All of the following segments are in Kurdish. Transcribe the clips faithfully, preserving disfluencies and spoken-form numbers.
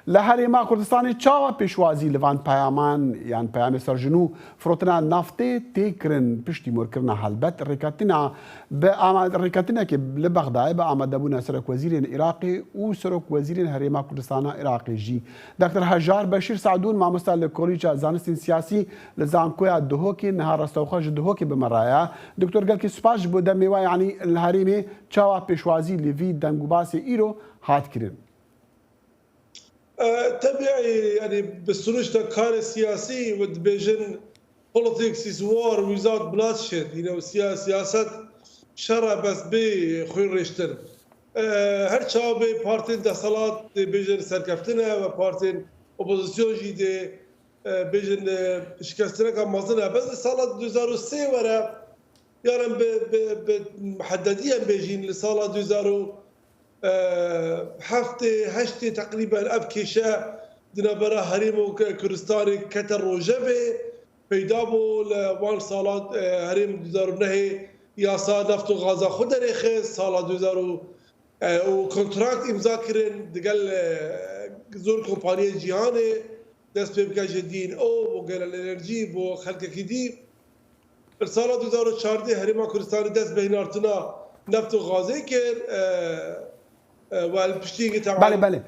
Li Herêma Kurdistanê çawa pêşwazî li van peyaman yan peyamê serjinû firotina naftê tê kirin? Piştî morkirina helbet rêketina bi ama-, rêketinekê li Bexdayê bi amadebûna serokwezîrên Iraqê û serokwezîrên Herêma Kurdistana Iraqê jî. Doktor Hejar Beşîr Sadûn, mamosta li Kolîca Zanistên Siyasî li Zankoya Duhokê, niha rastewxwe ji Duhokê bi me re ye. Doktor, gelkî spas ji bo demê we, yanî li herêmê çawa pêşwazî li vî dengûbasê îro hat kirin? E, tebiî, yani bi sonuçta karê siyasî ve dibêjin politics is war without bloodshed. You know, siya-, siyaset şer e bes bê xwîn rêştin. E, her çawa bê partên desthilat dê bêjin serkeftin e ve partên opozisyon jî dê, e, bêjin, e, şikestineka mezin e. Bes li sala du hezar û sê were, yaran bi, bi, bi hededî em bêjîn li sala du hezar û heftê, heştê teqrîben ev kêşe di navbera Herêm û Ke-, Kurdistanê kete rojevê. Peyda bû li wan sala, e, herêm du hezar û nehê yasa neft û gaza xwe derêxist, sala du hezar û, e, û kontrakt îmza kirin digel, e, zor kompaniyê cîhanê, dest pê bike ji D N O bo Genel Enerjî, bo xelkekî dî. Li sala du hezar û çardeh Herêma Kurdistanê dest bi hinartina neft û gazê kir, e, e, we li piştî Belê, belê.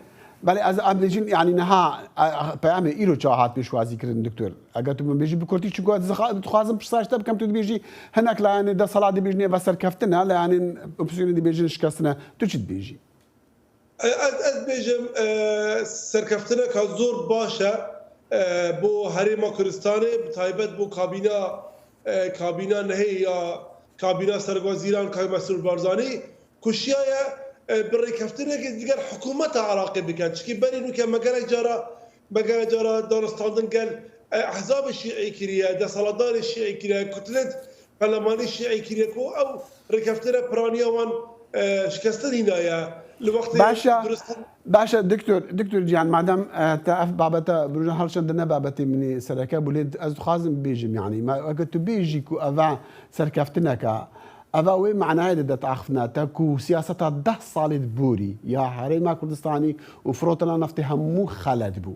Belê, ez, em dibêjin, yanî niha, e, peyamê îro çawa hat pêşwazî kirin, doktor? Eger tu min bêjî bi kurtî, çunku ez dixa-, dixwazim piştsaş te bikim, tu dibêjî hinek layanê desthilat dibêjin eve serkeftin e, layanên opozîsyonê dibêjin şikestin e. Tu çi dibêjî? E, ez, ez bêjim, e, serkeftineka zor baş e, e, bo Herêma Kurdistanê, bi taybet bo kabîna, e, kabîna nehê ya kabîna serwezîran Kay Mesrûr Barzanî, ku şiyaye, e, bi rêkeftinekê digel hikûmeta Iraqê bikin. Çikî berî nûke me gelek cara, me gelek cara danistandin gel, e, ehzabê şîî kiriye, desthilatdarê şîî kiriye, kutlet perlemanî şîî kiriye ku ew rêkeftine piraniya wan, e, şikestin hînaye. Li wextê Baş e, durist baş e, doktor, doktor Cihan, madem, e, te ev babete bi rojan hewşandine babetê min ê sereke bû, lê ez dixwazim bibêjim, yanî, me, eger tu bêjî ku eve serkeftineke, eve wê manayê dide, te axiftina te ku siyaseta deh salê di borî ya Herêma Kurdistanî û firotina neftê hemû xelet bû.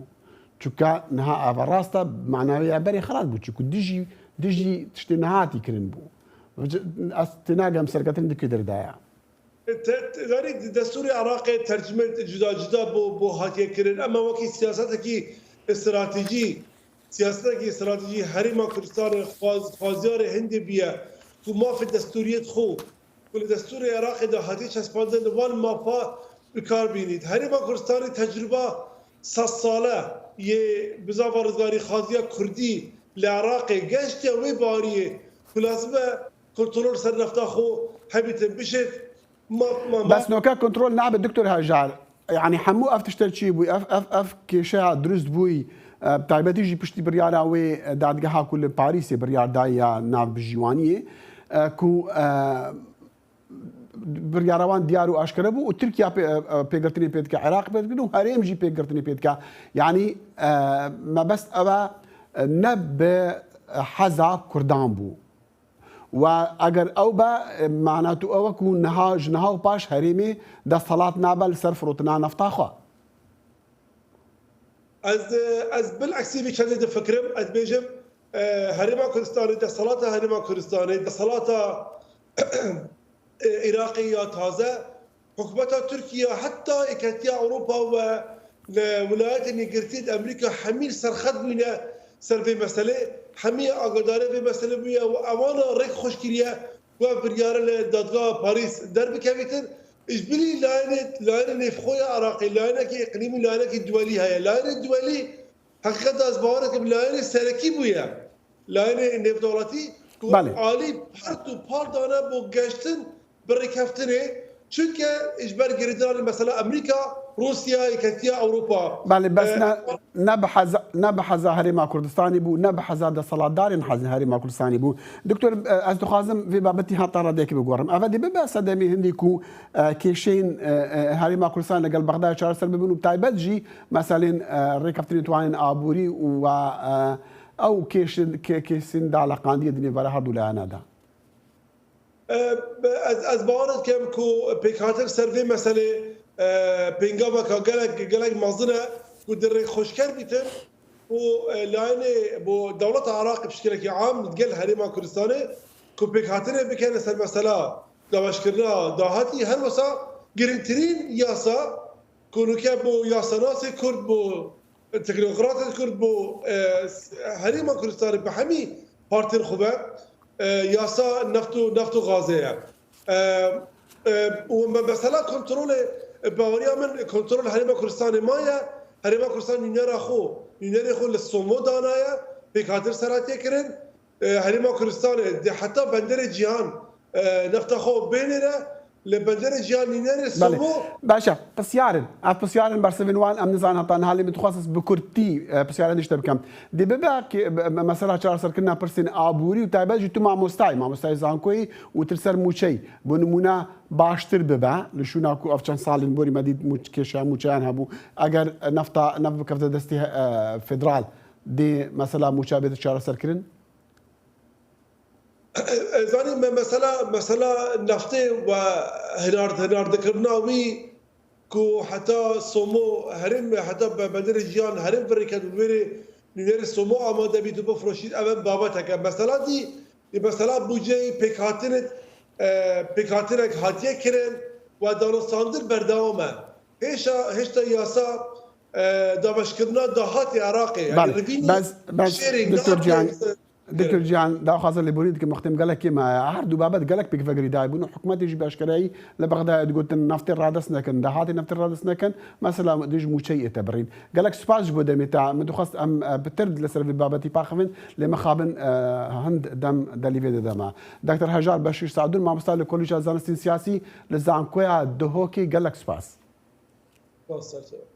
Çunke niha ava rast e, manawê ya berê xelat bû, çunku dijî, dijî tiştê niha hatî kirin bû. Ez tênagem serketin di kê derê de ye. Te, te, yani destûrê Iraqê tercime cuda cuda bo, bo hatiye kirin. Ema wekî siyasetekî stratejî, siyasetekî stratejî Herêma Kurdistanê xwaz-, xwaziyarê hindê bûye ku mafê destûriyê xwe ku li destûrê Iraqê de hatiye çespandin, li wan mafa bi kar bînît. Herêma Kurdistanê tecrûba sed sale yê bizava rizgarîxwaziya Kurdî li Iraqê geştiye wê bariyê ku lazim e kontrol ser nefta xwe hebîtin bişêt. Ma, ma, ma. Bes noke kontrol nabe, Doktor Hejar. Yanî hemû ev tişte çi bû? Ev, ev, ev kêşeya dirust bûyî, e, bi taybetî jî piştî biryara wê, e, dadgeha ku li Parîsê biryar daye ya navbijîwaniyê, e, ku, e, biryara wan diyar û aşkere bû û Tirkiye pê-, e, e, pêgirtinê pê dike, Iraq pê dike û herêm jî pêgirtinê pê dike. Yanî, e, mebest ew e, e, ne bi heza Kurdan bû. Û eger ew be, e, mana tu ew e ku niha, ji niha û paş herêmê desthilat nabe li ser firotina nefta xwe. Ez, ez bileksî vî çendê difikirim, ez dibêjim, e, Herêma Kurdistanê, desthilata Herêma Kurdistanê, desthilata, e, Iraqê ya taze, hikûmeta Tirkiye, heta Yeketiya Ewropa ve, e, Wilayetên Yekgirtî di Amerîka hemî li serxet bûyne ser vê meselê, hemî agadarê vê meselê bûye û ewana rêk xweş kiriye ku ev biryare li dadgeha Parîs derbikevîtin. Ji bilî layene, layene nêvxwe ya Iraqê, layenekî îqlîmî, layenekî duwelî heye. Layene duwelî, heqîqeta ez bawer dikim, layene serekî bûye. Layene nêvdewletî ku Belê. alî pert û pal dane bo geştin bi rêkeftinê. Çunke ji ber girêdana mesela Amerîka, Rûsya, Yeketiya Ewropa. Belê, bes E, ne, ne bi heza, ne bi heza Herêma Kurdistanê bû, ne bi heza desthilatdarên heza Herêma Kurdistanê bû. Doktor, e, ez dixwazim vê babetî heta radeyekê biguherim. Eve dê bibe sedemê hindê ku, e, kêşeyên, e, e, Herêma Kurdistan legel Bexdayê çareser bibin û bi taybet jî meselên, e, rêkeftinên tiwanên aborî û, e, ew kêşin, kê-, kêsên daleqandiyê di nêvbera herdu layana de. E, ez, ez bawer dikim ku pêkhatin ser vê meselê, e, pêngaveka gelek, gelek mezin e. ku di rêkxweşker bîtin û, e, layinê bo dewleta Iraqê bi şekilekî am li gel Herêma Kurdistanê ku pêkhatinê bikene ser mesela dabeşkirina dahatî, her wisa girîngtirîn yasa ku nûke bo yasanasê Kurd, bo teknokratê Kurd, bo, e, Herêma Kurdistanê bi hemî partiyên xwe ve, e, yasa neft û, neft û gazê ye. E, e, û me-, mesela kontrolê, e, baweriya min kontrol Herêma Kurdistanê maye. Herêma Kurdistan nûnera xwe, nûnerê xwe li Somo danaye, pêkhatin ser hatiye kirin. E, Herêma Kurdistanê di heta benderê Cîhan, e, nefta xwe bênêre, li benderê Cîhan nûnerê Belê. Somo. Baş e. Pisyar in. Ev pisyar in, bersivên wan em nizanin heta niha, lê min dixwest ez bi kurtî, e, pisyarên din ji te bikim. Dê bibe ki, e, me-, mesela çareserkirina pirsên aborî û taybet jî tu mamostayî, mamostayê zankoyî û tu li ser mûçeyî. Bo nimûne baştir bibe, li şûna ku ev çend sal in borî me dît mûç-, kêşeya mûçeyan hebû. Eger nefta, neft bikevte destê, e, federal, dê mesela mûça bête çareserkirin? Ez zanî me mesela, mesela neftê ve hinard-, hinardikirina wî ku heta Somo herêm, heta be-, benderê Cîhan herêm virêket û wêrê nûnerê Somo amade bît û bifroşît, ev babetek e. Mesela dî, dî mesela bûceyê pêkhatinê, e, pêkhatinek hatiye kirin ve danûstandin berdewam e. Hêşa, hêşta yasa, e, dabeşkirina dahatê Iraqê, yani Belê. rivînî Bes, bes, şêrê Doktor Cîhan, dahatê Doktor Cîhan, daxwaza lêborîn dikim, wextê em gelek kêm e. Her du babet gelek pêkvegirî dayê bûn û hikûmetê jî bi eşkereyî li Bexdayê digotin, neftê radest nekin, dahatê neftê radest nekin, mesela dij mûçeyê ête birîn. Gelek spas ji bo demê te. Min dixwest em, e, pitir li ser vê babetî paxivin, lê mixabin, e, hind dem delîvê dide me. Doktor Hejar Beşîr Sadûn, mamosta li Koleja Zanistên Siyasî li Zankoya Duhokê, gelek spas. Spas, ser çava.